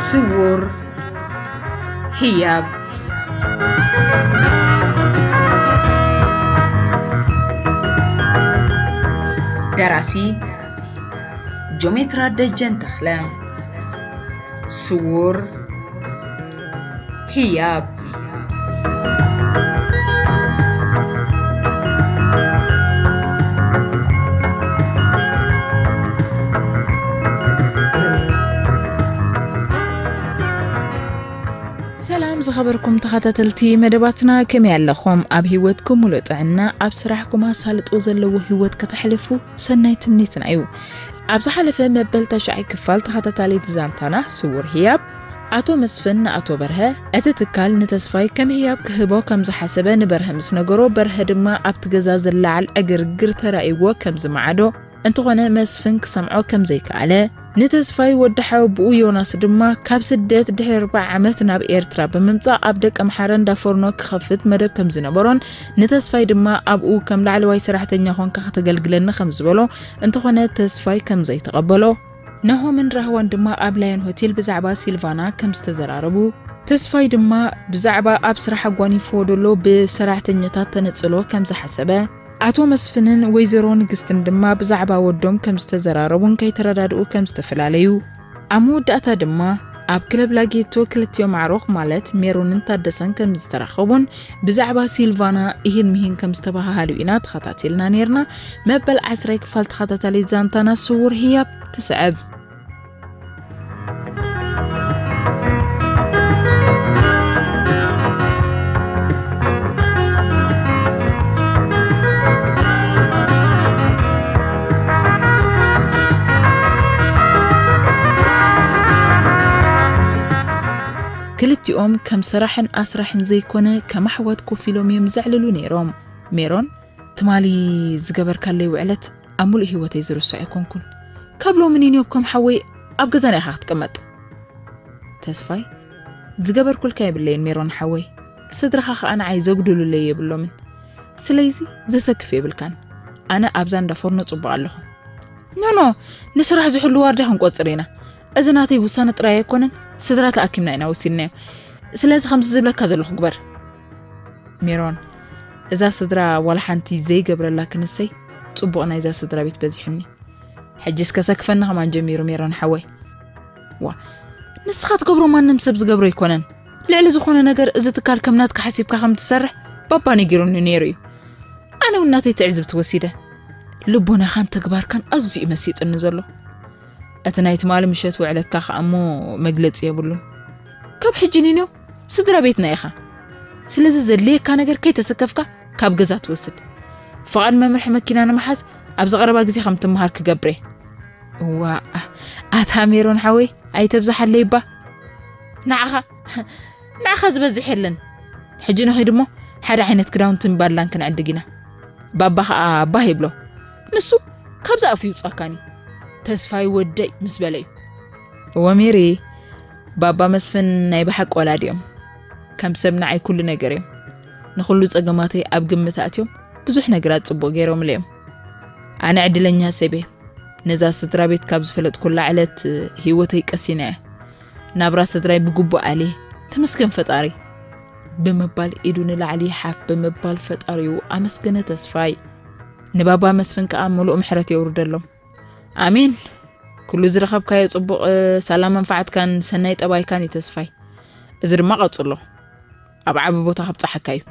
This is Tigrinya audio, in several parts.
ስውር ህያብ። ደራሲ ጆሜትራ ደጀን ተኽለ። ስውር ህያብ። ሰላም ዝኸበርኩም ተኸታተልቲ መደባትና፣ ከመይ ኣለኹም? ኣብ ህይወትኩም ሙሉእ ጥዕና፣ ኣብ ስራሕኩም ኣሳልጦ ዘለዎ ህይወት ከተሕልፉ ሰናይ ትምኒትና እዩ። ኣብ ዝሓለፈ መበል ተሽዓይ ክፋል ተኸታታሊት ዛንታና ስውር ህያብ፣ ኣቶ መስፍን ንኣቶ በርሀ፣ እቲ ትካል ንተስፋይ ከም ህያብ ክህቦ ከም ዝሓሰበ ንበርሀ ምስ ነገሮ፣ በርሀ ድማ ኣብቲ ገዛ ዝለዓል ዕግርግር ተራእይዎ ከም ዝመዓዶ፣ እንተኾነ መስፍን ክሰምዖ ከም ዘይከኣለ፣ ንተስፋይ ወዲ ሓወብኡ ዮናስ ድማ ካብ ስደት ድሕሪ ኣርብዓ ዓመት ናብ ኤርትራ ብምምጻእ ኣብ ደቀምሓረ እንዳ ፎርኖ ክኸፍት መደብ ከም ዝነበሮን፣ ንተስፋይ ድማ ኣብኡ ከም ላዕለዋይ ሰራሕተኛ ኾንካ ከተገልግለኒ ከም ዝበሎ፣ እንተኾነ ተስፋይ ከም ዘይተቐበሎ፣ ናሆምን ራህዋን ድማ ኣብ ላዮን ሆቴል ብዛዕባ ሲልቫና ከም ዝተዘራረቡ፣ ተስፋይ ድማ ብዛዕባ ኣብ ስራሕ ኣጓኒፍዎ ደሎ ብሰራሕተኛታት ተነጽሎ ከም ዝሓሰበ፣ ኣቶ መስፍንን ወይዘሮ ንግስትን ድማ ብዛዕባ ወዶም ከም ዝተዘራረቡን ከይተረዳድኡ ከም ዝተፈላለዩ፣ ኣብ መወዳእታ ድማ ኣብ ክለብ ላጌቶ ክልቲኦም ኣዕሩኽ ማለት ሜሮንን ታደሰን ከም ዝተራኸቡን ብዛዕባ ሲልቫና ኢሂን ምሂን ከም ዝተባሃሃሉ ኢና ተኸታቲልና ነይርና። መበል ዓስራይ ክፋል ተኸታታሊ ዛንታና ስውር ህያብ ትስዕብ። ክልቲኦም ከም ሰራሕን ኣስራሕን ዘይኮነ ከም ኣሕዋት ኮፍ ኢሎም እዮም ዘዕልሉ ነይሮም። ሜሮን፣ ትማሊ ዝገበርካለይ ውዕለት ኣብ ሙሉእ ህይወተይ ዝርስዖ ኣይኮንኩን። ካብ ሎሚ ንንዮብ ከም ሓወይ ኣብ ገዛና ኢኻ ክትቅመጥ። ተስፋይ፣ ዝገበርኩልካ የብለይን ሜሮን ሓወይ። ስድራኻ ኸኣ ንዓይ ዘጉድሉለይ የብሎምን። ስለዚ ዘሰክፍ የብልካን። ኣነ ኣብዛ እንዳ ፎርኖ ጽቡቕ ኣለኹ። ኖ፣ ኖ፣ ንስራሕ ዝሕሉ ዋርድያ ክንቆጽር ኢና። እዚ ናተይ ውሳነ ጥራይ ኣይኮነን፣ ስድራ ተኣኪብና ኢና ወሲድናዮ። ስለዚ ከምዚ ዝብለካ ዘለኹ ግበር። ሜሮን፣ እዛ ስድራ ዋላ ሓንቲ ዘይገብረላ ክንሰይ ጽቡቕ ናይዛ ስድራ ቤት በዚሑኒ። ሕጂስ ከሰክፈኒ ከማን ጀሚሩ ሜሮን ሓወይ። ዋ፣ ንስኻ ትገብሮ ማንም ሰብ ዝገብሮ ኣይኮነን። ልዕሊ ዝኾነ ነገር እዚ ትካል ከም ናትካ ሓሲብካ ከም ትሰርሕ ባባ ነጊሩኒ ነይሩ እዩ። ኣነ እውን ናተይ ትዕዝብቲ ወሲደ። ልቦናኻን ተግባርካን ኣዝዩ እዩ መሲጥኒ ዘሎ። እቲ ናይ ትማሊ ምሸት ውዕለትካ ከኣ እሞ መግለጺ የብሉን። ካብ ሕጂ ንንዮ ስድራ ቤትና ኢኻ። ስለዚ ዘድልየካ ነገር ከይተሰከፍካ ካብ ገዛ ትወስድ። ፍቓድ መምርሒ መኪና ንምሓዝ ኣብዚ ቀረባ ግዜ ከም ትመሃር ክገብር እየ። እዋ፣ ኣታ ሜሮን ሓወይ፣ ኣይተብዝሓለይ እባ። ንዓኻ፣ ንዓኻ ዝበዝሕ የለን። ሕጂ ንኺድ እሞ ሓደ ዓይነት ክዳውንትን ባላን ክንዕድግ ኢና። ባባ ኸኣ ባህ ይብሎ። ንሱ ካብዛ ኣፉ ይውጻካኒ። ተስፋይ ወደይ ምስ በለ እዩ። እወ ሜሪ፣ ባባ መስፍን ናይ ብሓቂ ወላዲ እዮም። ከም ሰብ ንዓይ ኩሉ ነገር እዮም። ንኹሉ ጸገማተይ ኣብ ግምት ኣእትዮም ብዙሕ ነገራት ጽቡቕ ገይሮምለይ እዮም። ኣነ ዕድለኛ ሰብ እየ። ነዛ ስድራ ቤት ካብ ዝፈለጥኩላ ዕለት ህይወተይ ቀሲነ እየ። ናብራ ስድራይ ብግቡእ ኣልየ፣ ተመስገን ፈጣሪ ብምባል ኢዱ ንላዕሊ ሓፍ ብምባል ፈጣሪኡ ኣመስገነ ተስፋይ። ንባባ መስፍን ከኣ ምሉእ ምሕረት የውርደሎም። ኣሜን። ኩሉ ዝረኸብካዮ ጽቡቕ፣ እ፣ ሰላም መንፋዓትካን ሰናይ ጠባይካን እዩ ተስፋይ። እዚ ድማ ቀጽሎ። ኣብ ዓቢ ቦታ ከብጽሓካ እዩ።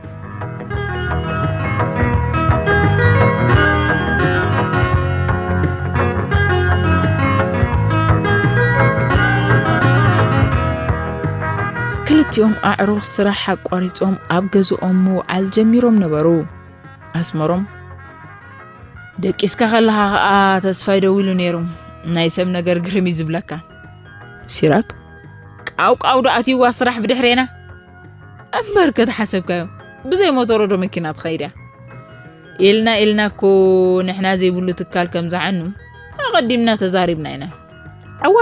ክልቲኦም ኣዕሩኽ ስራሕ ኣቋሪጾም ኣብ ገዝኦም ምውዓል ጀሚሮም ነበሩ። ኣስመሮም፣ ደቂስካ ከለኻ ኸኣ ተስፋይ ደዊሉ ነይሩ። ናይ ሰብ ነገር ግርም እዩ ዝብለካ። ሲራክ፣ ቃው ቃው ዶ ኣትይዋ ስራሕ ብድሕሬና? እምበር ከተሓሰብካዮ፣ ብዘይ ሞተሮ ዶ መኪና ትኸይድ እያ? ኢልና ኢልና እኮ ንሕና ዘይብሉ ትካል ከም ዝዓኑ ኣቐዲምና ተዛሪብና ኢና። እወ፣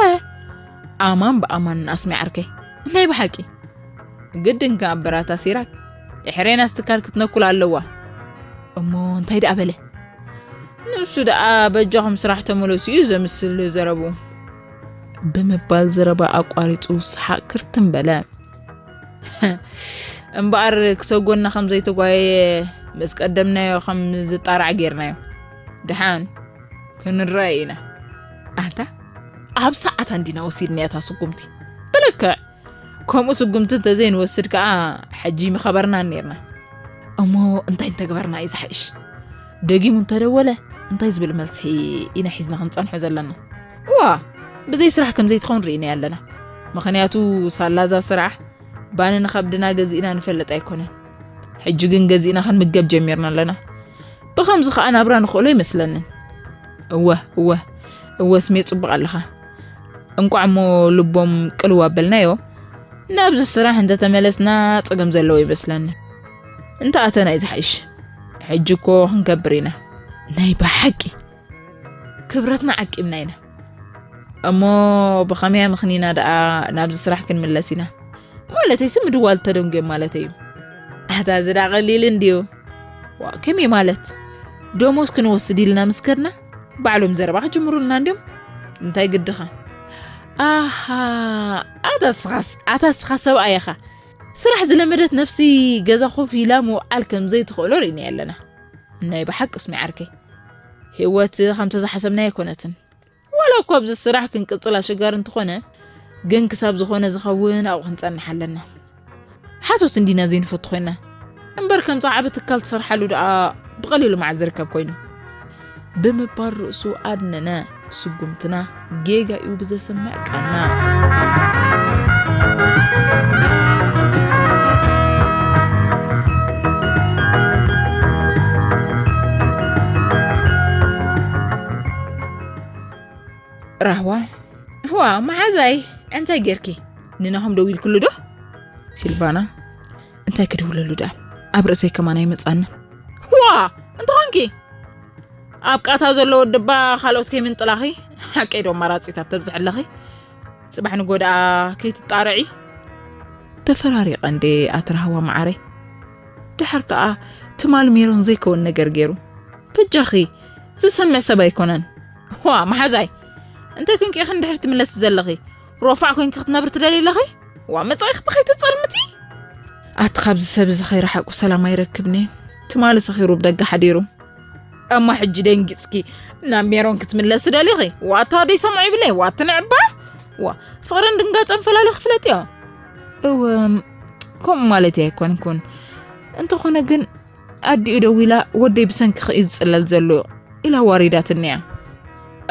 ኣማን ብኣማን ኣስሚ ዓርከይ፣ ናይ ብሓቂ። ግድን ከኣ እምበር ኣታ ሲራክ፣ ድሕሬናስ ትካል ክትነኩል ኣለዋ። እሞ እንታይ ደኣ በለ? ንሱ ደኣ በጃኹም ስራሕ ተመለሱ እዩ ዘምስል ዘረቡ። ብምባል ዘረባ ኣቋሪጹ ሰሓቕ ክርትም በለ። እምበኣር ክሰጎና ከም ዘይተጓየየ ምስ ቀደምናዮ ከም ዝጣራዕ ጌርናዮ። ደሓን ክንረኣይ ኢና። ኣንታ ኣብ ሰዓታ እንዲና ወሲድናያ እታ ስጉምቲ። ብልክዕ ከምኡ ስጉምቲ እንተዘይንወስድ ከኣ ሕጂ ምኸበርናን ኔርና። እሞ እንታይ እንተግበርና እዩ ዝሓይሽ? ደጊሙ እንተደወለ እንታይ ዝብል መልሲ ኢና ሒዝና ክንጸንሖ ዘለና? እዋ ብዘይ ስራሕ ከም ዘይትኸውን ርኢና ኣለና። ምኽንያቱ ሳላዛ ስራሕ ባኒ ንኸብድና ገዚእና ንፈልጥ ኣይኮነን። ሕጂ ግን ገዚእና ክንምገብ ጀሚርና ኣለና። ብኸምዚ ኸኣ ናብራ ንኽእሎ ይመስለንን። እወ እወ እወ ስሜ ጽቡቕ ኣለኻ። እንቋዕ እሞ ልቦም ቅልው ኣበልናዮ። ናብዚ ስራሕ እንተተመለስና ጸገም ዘለዎ ይመስለኒ። እንተ ኣተና እዩ ዝሓይሽ። ሕጂ እኮ ክንከብር ኢና። ናይ ብሓቂ ክብረትና ዓቂብና ኢና። እሞ ብኸመያ ምኽኒና ደኣ ናብዚ ስራሕ ክንምለስ ኢና? ማለተይሲ ምድዋል ተደንጉዮም ማለት እዩ። ኣታ እዚ ደኣ ቀሊል እንድዩ። ዋ፣ ከመይ ማለት? ደሞዝ ክንወስድ ኢልና ምስ ከድና ባዕሎም ዘረባ ክጅምሩልና እንድዮም። እንታይ ግድኻ? ኣሃ፣ ኣታ ስኻስ ኣታ ስኻ ሰብኣይ ኢኻ። ስራሕ ዝለመደት ነፍሲ ገዛ ኮፍ ኢላ ምውዓል ከም ዘይትኽእሎ ርኢና ኣለና። ናይ ብሓቂ ስሚ ዓርከይ፣ ህይወት ከምቲ ዝሓሰብናዮ ኣይኮነትን። ዋላ እኳ ኣብዚ ስራሕ ክንቅጽል ኣሸጋሪ እንተኾነ፣ ግን ክሳብ ዝኾነ ዝኸውን ኣብኡ ክንጸንሕ ኣለና። ሓሶት እንዲና ዘይንፈቱ ኮይና እምበር፣ ከምዚ ዓቢ ትካል ትሰርሓሉ ደኣ ብቐሊሉ መዓዝ ዝርከብ ኮይኑ? ብምባል ርእሱ ኣድነነ። ስጉምትና ጌጋ እዩ ብዘስምዕ ቃና። ራህዋ፣ ህዋ፣ መሓዛይ፣ እንታይ ጌርኪ? ንናሆም ደዊልክሉ ዶ? ሲልቫና፣ እንታይ ክድውለሉ ደኣ? ኣብ ርእሰይ ከማን ኣይመጻኒ። ህዋ፣ እንተኾንኪ ኣብ ቃታ ዘሎ ወድባ ካልኦት ከይምንጥላኺ፣ ሓቀይ ዶ ኣማራጺታት ተብዝሐለኺ? ጽባሕ ንጎ ደኣ ከይትጣርዒ። ተፈራሪቐ እንዴ ኣትራህዋ መዓረይ። ደሓር ከኣ ትማል ሜሮን ዘይከውን ነገር ገይሩ። በጃኺ፣ ዝሰምዕ ሰብ ኣይኮነን። ዋ፣ መሓዛይ፣ እንታይ ኮንኪ ኢኺ ንድሕሪ ትምለሲ ዘለኺ? ሮፋዕ ኮንኪ ክትነብሪ ትደልዪ ኣለኺ? ዋ፣ መጻኢኺ ብኸይ ተጸልምቲ? ኣቲ ካብዚ ሰብ እዚ ከይረሓቁ ሰላም ኣይረክብን እየ። ትማሊ ሰኺሩ ብደገ ሓዲሩ። እሞ ሕጂ ደንጊጽኪ ናብ ሜሮን ክትምለሲ ደሊኺ? ዋታ ደይሰምዖ ይብለይ፣ ዋቲ ንዕባ። ዋ፣ ፍቕርን ድንጋጸን ፈላሊ ክፍለጥ እዮ። እወ፣ ከምኡ ማለት ኣይኮንኩን። እንተኾነ ግን ኣዲኡ ደዊላ፣ "ወደይ ብሰንክኺ እዩ ዝጽለል ዘሎ" ኢላ ዋሪዳትኒ እያ።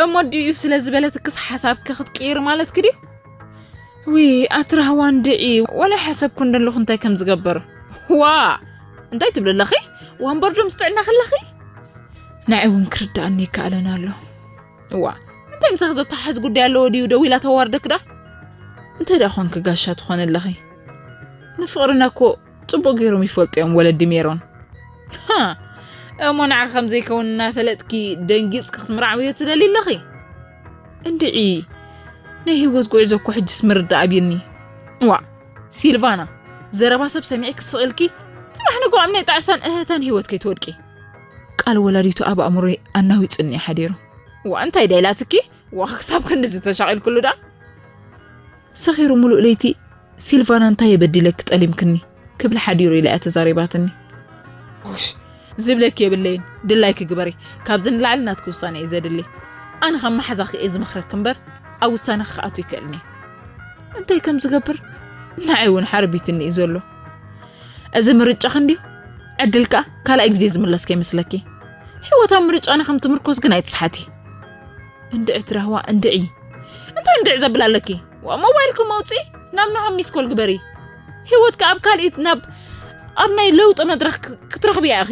እሞ ኣዲኡ ስለ ዝበለትክስ ሓሳብኪ ክትቅይሪ ማለትኪ ድዩ? ዊ፣ ኣቲ ራህዋ እንድዒ፣ ዋላ ሓሰብኩ እንደለኹ እንታይ ከም ዝገብር። ዋ! እንታይ ትብሊ ኣለኺ? ዋንበር ዶ ምስ ጥዕና ከለኺ? ንዓይ እውን ክርድኣኒ ይከኣለን ኣሎ። እዋ፣ እንታይ ምሳኺ ዘተሓሕዝ ጉዳይ ኣለዎ ድዩ ደዊላ ተዋርደክ ዳ? እንታይ ደኣ ኾንኪ ጋሻ ትኾኒ ኣለኺ? ንፍቕርና እኮ ጽቡቕ ገይሮም ይፈልጡ እዮም ወለዲ ሜሮን። ሃ! እሞ ንዓ ከም ዘይከውን እናፈለጥኪ ደንጊጽኪ ክትምርዓውዮ ትደሊ ኣለኺ? እንድዒ፣ ናይ ህይወት ጉዕዞ እኮ ሕጅስ ምርዳእ ኣብዩኒ። እዋ፣ ሲልቫና፣ ዘረባ ሰብ ሰሚዕኪ ስቕ ኢልኪ፣ ጽባሕ ንግሆ ኣብ ናይ ጣዕሳን እህህታን ህይወት ከይትወድቂ። ቃል ወላዲቱ ኣብ ኣእምሮይ ኣናዊጹኒ ሓዲሩ። ዋ፣ እንታይ ደኣ ኢላትኪ? ዋ፣ ክሳብ ክንድዚ ተሻቒልክሉ ደኣ? ሰኺሩ ሙሉእ ለይቲ፣ "ሲልቫና፣ እንታይ እየ በዲለኪ ጠሊምክኒ?" ክብል ሓዲሩ ኢላ እያ ተዛሪባትኒ። ውሽ፣ ዝብለኪ የብለይን፣ ድላይኪ ግበሪ። ካብዚ ንላዕሊ ናትኪ ውሳነ እዩ ዘድሊ። ኣነ ከም መሓዛኺ እየ ዝመኽረኪ እምበር፣ ኣብ ውሳነኺ ክኣቱ ይክእልኒ። እንታይ ከም ዝገብር ንዓይ እውን ሓርቢትኒ እዩ ዘሎ። እዚ ምርጫኺ እንድዩ፣ ዕድል ከኣ ካልኣይ ግዜ ዝምለስ ከይመስለኪ። ህይወት ኣብ ምርጫና ከም ትምርኮስ ግን ኣይትስሓቲ። እንድዒ ትራህዋ፣ እንድዒ። እንታይ እንድዒ ዘብል ኣለኪ? ዋ፣ ሞባይልኩም ኣውጺ፣ ናብ ናሆም ሚስኮል ግበሪ። ህይወትኪ ኣብ ካልኢት፣ ናብ፣ ኣብ ናይ ለውጢ መድረኽ ክ-፣ ክትረኽብያ ኢኺ።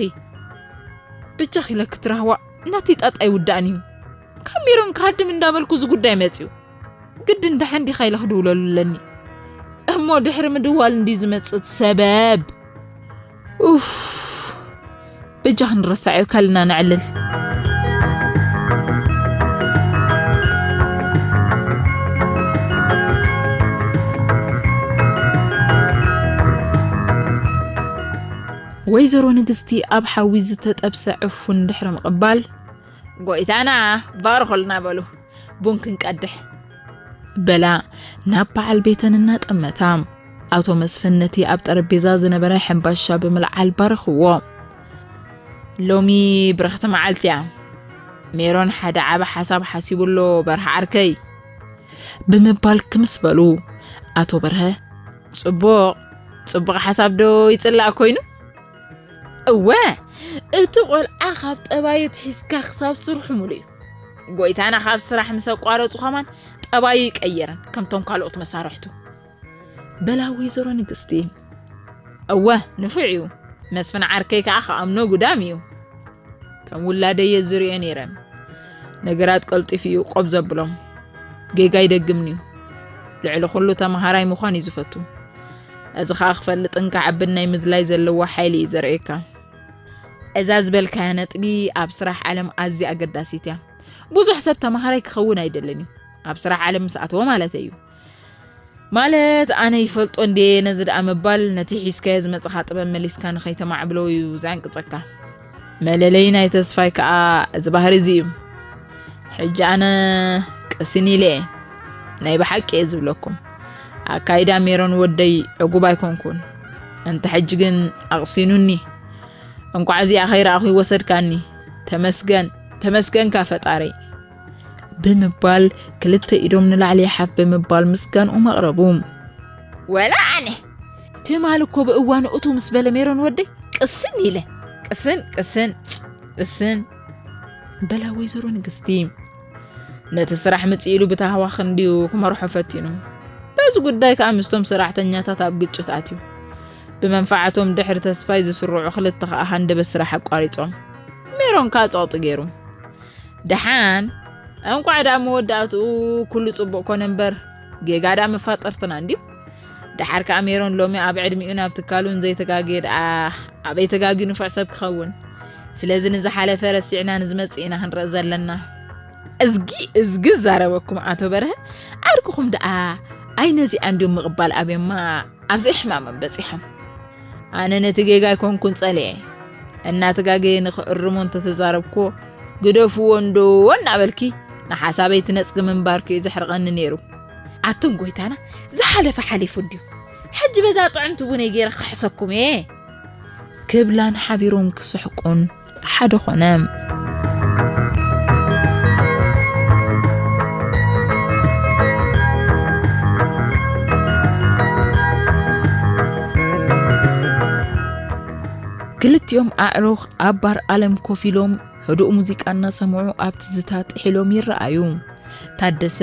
ብጃኺ ኢለኪ ትራህዋ፣ ናተይ ጣጣ ኣይውዳእን እዩ። ካብ ሜሮን ክሃድም እንዳበልኩ እዚ ጉዳይ መጺኡ። ግድን ደሓን ዲኻ ኢለ ክድውለሉ ኣለኒ። እሞ ድሕሪ ምድዋል እንድዩ ዝመጽእ እቲ ሰበብ። ኡፍ፣ በጃ ክንረሳዕ እዩ፣ ካልና ነዕልል። ወይዘሮ ንግስቲ ኣብ ሓዊ ዝተጠብሰ ዕፉን ድሕሪ ምቕባል፣ "ጎይታና ባርኾልና" በሉ፣ "ቡን ክንቀድሕ" በላ ናብ በዓል ቤተን እናጠመታ። ኣቶ መስፍን ነቲ ኣብ ጠረጴዛ ዝነበረ ሕምባሻ ብምልዓል ባረኽዎ። ሎሚ ብርኽቲ መዓልቲ እያ። ሜሮን ሓደ ዓቢ ሓሳብ ሓሲቡ ኣሎ በርሃ ዓርከይ። ብምባል ክምስ በሉ። ኣቶ በርሀ፣ ጽቡቕ፣ ጽቡቕ ሓሳብ ዶ ይጽላእ ኮይኑ? እወ፣ እቲ ቆልዓ ካብ ጠባዩ ትሒዝካ ክሳብ ስርሑ ሙሉ እዩ። ጎይታና ካብ ስራሕ ምስ ኣቋረጹ ከማን ጠባዩ ይቀየረን ከምቶም ካልኦት መሳርሕቱ። በላ ወይዘሮ ንግስቲ። እወ፣ ንፉዕ እዩ። መስፍን ዓርከይ ከኣ ክኣምኖ ጉዳም እዩ። ከም ውላደይ እየ ዝርእዮ ነይረ። ነገራት ቀልጢፉ እዩ ቆብ ዘብሎም። ጌጋ ይደግምኒ እዩ። ልዕሊ ኩሉ ተመሃራይ ምዃን እዩ ዝፈቱ። እዚ ኸኣ ክፈልጥን ክዓብን ናይ ምድላይ ዘለዎ ሓይሊ እዩ ዘርእየካ። እዛ ዝበልካያ ነጥቢ ኣብ ስራሕ ዓለም ኣዝያ ኣገዳሲት እያ። ብዙሕ ሰብ ተመሃራይ ክኸውን ኣይደልን እዩ፣ ኣብ ስራሕ ዓለም ምስ ኣተወ ማለት እዩ። ማለት ኣነ ይፈልጦ እንዴ ነዚ ደኣ ምባል፣ ነቲ ሒዝካዮ ዝመጽኻ ጥበብ መሊስካ ንኸይተማዕብሎ እዩ ዘዕንቅጸካ። መለለይ ናይ ተስፋይ ከኣ እዚ ባህሪ እዚ እዩ። ሕጂ ኣነ ቅስን ኢለ እየ፣ ናይ ብሓቂ እየ ዝብለኩም። ኣካይዳ ሜሮን ወደይ ዕጉብ ኣይኮንኩን። እንተ ሕጂ ግን ኣቕሲኑኒ። እንቋዕ እዚኣ ከይረኣኹ ይወሰድካኒ። ተመስገን፣ ተመስገንካ ፈጣሪ። ብምባል ክልተ ኢዶም ንላዕሊ ሓፍ ብምባል ምስጋንኦም ኣቕረቡ። ወላ ኣነ ትማል እኮ ብእዋኑ እቱ ምስ በለ ሜሮን ወደይ ቅስን ኢለ። ቅስን፣ ቅስን፣ ቅስን። በላ ወይዘሮ ንግስቲ። ነቲ ስራሕ ምጽእ ኢሉ ብታህዋኽ እንድዩ ክመርሖ ፈቲኑ። በዚ ጉዳይ ከኣ ምስቶም ሰራሕተኛታት ኣብ ግጭት ኣትዩ። ብመንፋዓቶም ድሕሪ ተስፋይ ዝስርዑ ክልተ ከኣ ሃንደበት ስራሕ ኣቋሪጾም። ሜሮን ከኣ ጸቕጢ ገይሩ። ደሓን፣ እንቋዕ ደኣ መወዳእትኡ ኩሉ ጽቡቕ ኮነ እምበር፣ ጌጋ ደኣ መፋጠርትና እንድዩ። ደሓር ከኣ ሜሮን ሎሚ ኣብ ዕድሚኡ ናብ ትካሉን ዘይተጋግየ ደኣ ኣበይ ተጋግዩ ንፉዕ ሰብ ክኸውን። ስለዚ ንዝሓለፈ ረሲዕና ንዝመጽእ ኢና ክንርኢ ዘለና። እዝጊ፣ እዝጊ ዛረበኩም ኣቶ በርሀ፣ ዓርክኹም ደኣ ኣይ ነዚኣ እንድዮም ምቕባል ኣብዮማ ኣብዚ ሕማሞም በጺሖም። ኣነ ነቲ ጌጋ ኣይኮንኩን ጸሊኤ። እናተጋገየ ንኽእርሞ እንተተዛረብክዎ፣ ግደፍዎ እንዶ እናበልኪ ንሓሳበይ ትነጽጊ ምንባርኪ እዩ ዘሕርቐኒ ነይሩ። ኣቱም ጎይታና፣ ዝሓለፈ ሓሊፉ እንድዩ። ሕጂ በዛ ጥዕምቲ ቡነይ ገይረ ክሕሰኩም እየ። ክብላን ሓቢሮም ክስሕቁን ሓደ ኾነ። ክልቲኦም ኣዕሩኽ ኣብ ባር ኣለም ኮፍ ኢሎም ህዱእ ሙዚቃ እናሰምዑ ኣብ ትዝታ ጥሒሎም ይረኣዩ። ታደሰ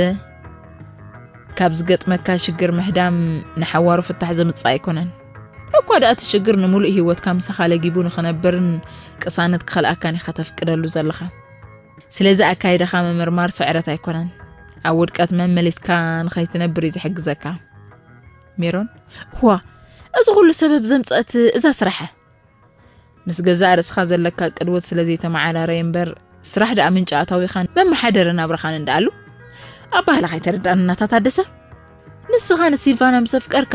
ካብ ዝገጥመካ ሽግር ምህዳም ንሓዋሩ ፍታሕ ዘምጽእ ኣይኮነን። እኳ ደኣ እቲ ሽግር ንምሉእ ህይወትካ ምሳኻ ለጊቡ ንኽነብርን ቅሳነት ክኸልኣካን ኢኻ ተፍቅደሉ ዘለኻ። ስለዚ ኣካይዳኻ ምምርማር ስዕረት ኣይኮነን። ኣብ ውድቀት መመሊስካ ንኸይትነብር እዩ ዝሕግዘካ። ሜሮን፣ እዋ፣ እዚ ኩሉ ሰበብ ዘምጸት እዛ ስራሐ። ምስ ገዛእ ርእስኻ ዘለካ ቅድወት ስለ ዘይተመዓራረየ እምበር፣ ስራሕ ደኣ ምንጪ ኣታዊኻን መመሓደሪ ናብራኻን እንደኣሉ። ኣባህላ ከይተረዳእንና እታ ታደሰ። ንስኻ ንሲልቫና ምስ ኣፍቀርካ፣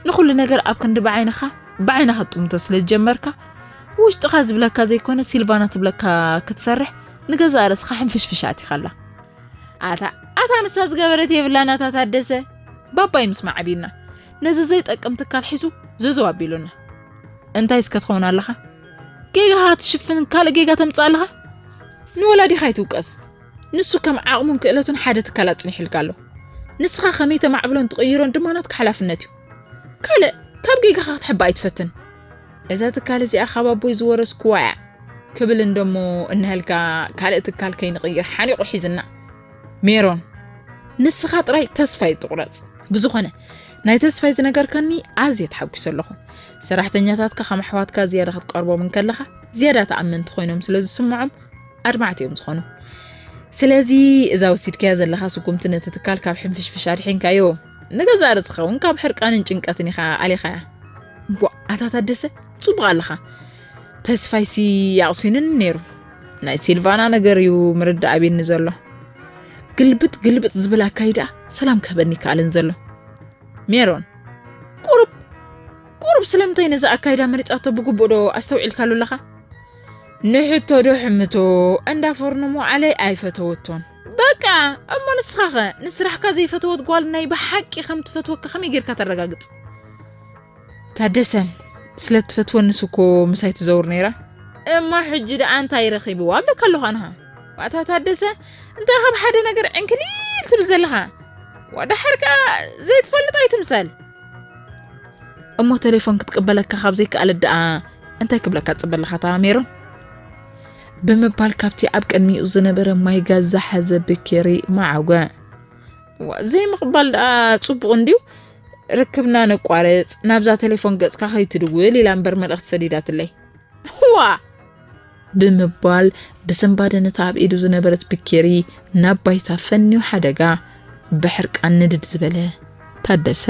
ንኹሉ ነገር ኣብ ክንዲ ብዓይንኻ፣ ብዓይንኻ ትጥምቶ ስለ ዝጀመርካ፣ ውሽጥኻ ዝብለካ ዘይኮነ ሲልቫና ትብለካ ክትሰርሕ ንገዛእ ርእስኻ ሕንፍሽፍሽ ኣቲኻላ። ኣታ፣ ኣታ ንሳ ዝገበረት የብላን ኣታ ታደሰ። ባባይ ምስ ማዕቢልና ነዚ ዘይጠቅም ትካል ሒዙ ዘዘው ኣቢሉና። እንታይ እስከ ትኸውን ኣለኻ? ጌጋኻ ትሽፍን ካልእ ጌጋ ተምጽእ ኣለኻ? ንወላዲኻ ኣይትውቀስ። ንሱ ከም ዓቕሙን ክእለቱን ሓደ ትካል ኣጽኒሑልካ ኣሎ። ንስኻ ከመይ ተማዕብሎን ትቕይሮን ድማ ናትካ ሓላፍነት እዩ። ካልእ ካብ ጌጋኻ ክትሕባእ ኣይትፈትን። እዛ ትካል እዚኣ ካብ ኣቦይ ዝወረስኩዋ እያ ክብል እንደሞ እንሀልካ ካልእ ትካል ከይንቕይር ሓኒቑ ሒዝና። ሜሮን፣ ንስኻ ጥራይ ተስፋ ይትቑረጽ። ብዝኾነ፣ ናይ ተስፋይ ዝነገርካኒ ኣዝየ ተሓጒሰ ኣለኹ። ሰራሕተኛታትካ ከም ኣሕዋትካ ዝያዳ ክትቀርቦም እንከለኻ፣ ዝያዳ ተኣመንቲ ኮይኖም ስለ ዝስምዖም ኣድማዕቲ እዮም ዝኾኑ። ስለዚ፣ እዛ ወሲድካያ ዘለኻ ስጉምቲ ነቲ ትካል ካብ ሕንፍሽፍሽ ኣድሒንካዮ። ንገዛእ ርእስኻ እውን ካብ ሕርቃንን ጭንቀትን ኢኻ ኣሊኻያ። ቧ፣ ኣታ ታደሰ፣ ጽቡቕ ኣለኻ። ተስፋይሲ ኣቕሲኑኒ ነይሩ። ናይ ሲልቫና ነገር እዩ ምርዳእ ኣቢኒ ዘሎ። ግልብጥ ግልብጥ ዝብል ኣካይዳ ሰላም ክህበኒ ይከኣልን ዘሎ። ሜሮን፣ ቁሩብ፣ ቁሩብ ስለምንታይ ነዚ ኣካይዳ መሪጻቶ ብግቡእ ዶ ኣስተውዒልካሉ ኣለኻ? ንሕቶ ዶ ሕምቶ እንዳ ፎርኖ መውዓለይ ኣይፈተወቶን። በቃ፣ እሞ ንስኻኸ ንስራሕካ ዘይፈተወት ጓል ናይ ብሓቂ ከም ትፈትወካ ከመይ ጌርካ ተረጋግጽ? ታደሰ፣ ስለ ትፈትወንስ እኮ ምሳይ ትዘውር ነይራ። እማ ሕጂ ደኣ እንታይ ረኺብዋ ኣብለካ ኣለኹ ኣንሃ። ዋታ ታደሰ፣ እንታይ ካብ ሓደ ነገር ዕንክሊል ትብል ዘለኻ? ዋዳ ሓርካ ዘይትፈልጥ ኣይትምሰል። እሞ ቴሌፎን ክትቅበለካ ካብ ዘይከኣለት ደኣ እንታይ ክብለካ ትጽበ ኣለኻ እታ ሜሮን? ብምባል ካብቲ ኣብ ቅድሚኡ ዝነበረ ማይ ጋዝ ዝሓዘ ብኬሪ መዓወ። ዋ፣ ዘይምቕባል ደኣ ጽቡቕ እንድዩ። ርክብና ነቋርጽ፣ ናብዛ ቴሌፎን ገጽካ ከይትድውል ኢላ እምበር መልእኽቲ ሰዲዳትለይ። ዋ! ብምባል ብስንባደ ነታ ኣብ ኢዱ ዝነበረት ብኬሪ ናብ ባይታ ፈንዩ ሓደጋ ብሕርቃን ንድድ ዝበለ ታደሰ።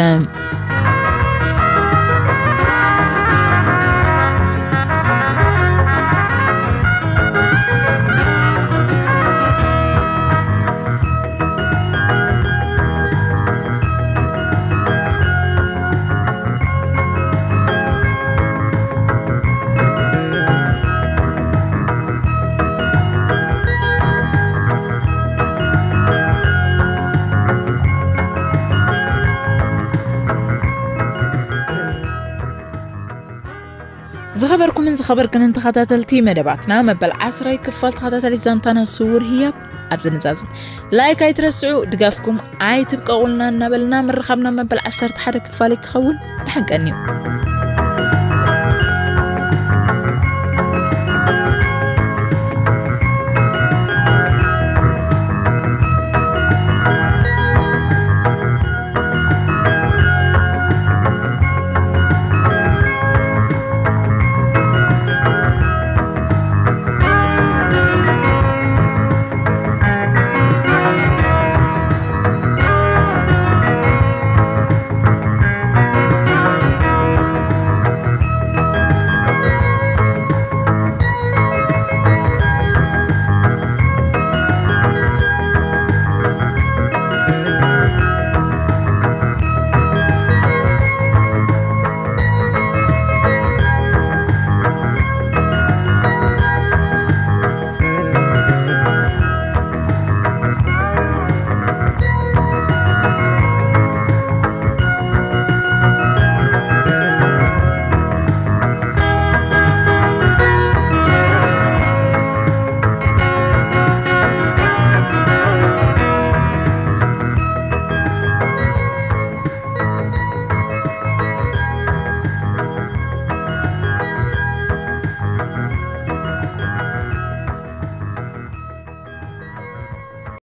ዝኸበርኩምን ዝኸበርክንን ተኸታተልቲ መደባትና፣ መበል ዓስራይ ክፋል ተኸታታሊ ዛንታና ስውር ህያብ ኣብዚ ንዛዝም። ላይክ ኣይትረስዑ፣ ድጋፍኩም ኣይትብቀቑልና እናበልና፣ ምርኻብና መበል ዓሰርተ ሓደ ክፋል ክኸውን ድሓን ቀንዩ።